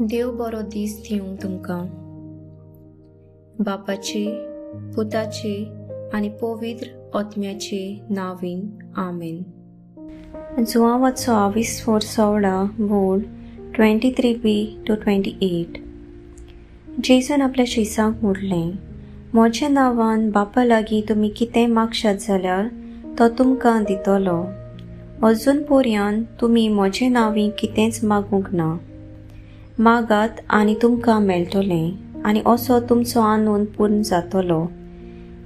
देव बरो दीस दिवंक तुमकां. बापाचे, पुताचे आनी पवित्र आत्म्याचे नांवान आमेन. जुआंवाचो आविस्फोर सोवळा बोल 23b to 28. जेजून आपल्या शिसांक म्हणलें, म्हज्या नांवान बापा लागीं तुमी कितें मागशात जाल्यार तो तुमकां दितलो. अजून पर्यंत तुमी म्हजे नांवी कितेंच मागूंक ना. मागात आनी तुमकां मेळटलें आनी असो तुमचो आनंद पूर्ण जातलो.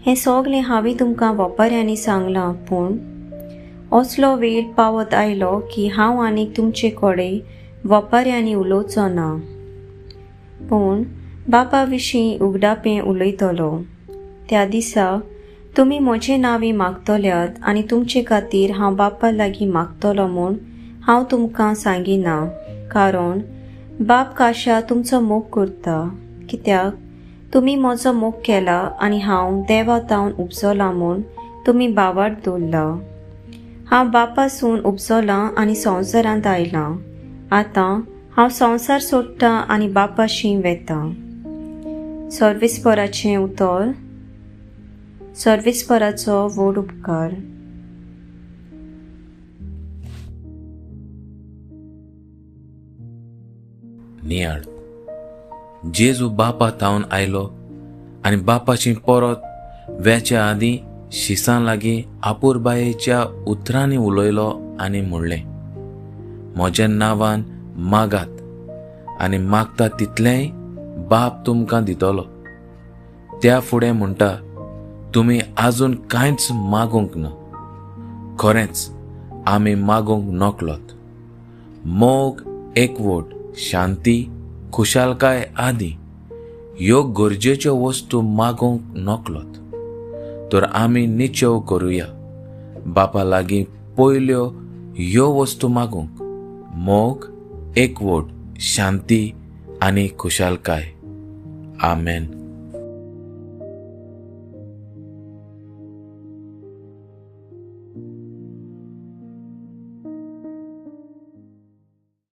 हें सगलें हांवें तुमकां वपाऱ्यांनी सांगलां, पूण असलो वेळ पावत आयलो की हांव आनीक तुमचे कडेन वपाऱ्यांनी उलोवचो ना, पूण बापा विशीं उगडापें उलयतलो. त्या दिसा तुमी म्हजे नांवी मागतल्यात आनी तुमचे खातीर हांव बापा लागीं मागतलो म्हूण हांव तुमकां सांगिना, कारण बाप काशा तुमचो मोग करता, कित्याक तुमी म्हजो मोग केला आनी हांव देवा तावन उपजलां म्हूण तुमी बावाट दवरला. हांव बापासून उपजलां आनी संवसारांत आयलां. आतां हांव संवसार सोडटां आनी बापाशी वेतां. सर्वेस्पराचें उतर. सर्वेस्पराचो व्हड उपकार. नियाळ. जेजू बापा तावन आयलो आनी बापाची परत वेच्या आदीं शिसां लागीं आपुरबायेच्या उतरांनी उलयलो आनी म्हणलें, म्हज्या नांवान मागात आनी मागता तितलेंय बाप तुमकां दितलो. त्या फुडें म्हणटा, तुमी आजून कांयच मागूंक ना. खरेंच आमी मागूंक नकलोत. मोग, एकवट, शांती, खुशालकाय आदी ह्यो गरजेच्यो वस्तू मागूंक नकलोत, तर आमी निचेव करुया बापा लागीं पयल्यो ह्यो वस्तू मागूंक, मोग, एकवट, शांती आनी खुशालकाय. आमेन.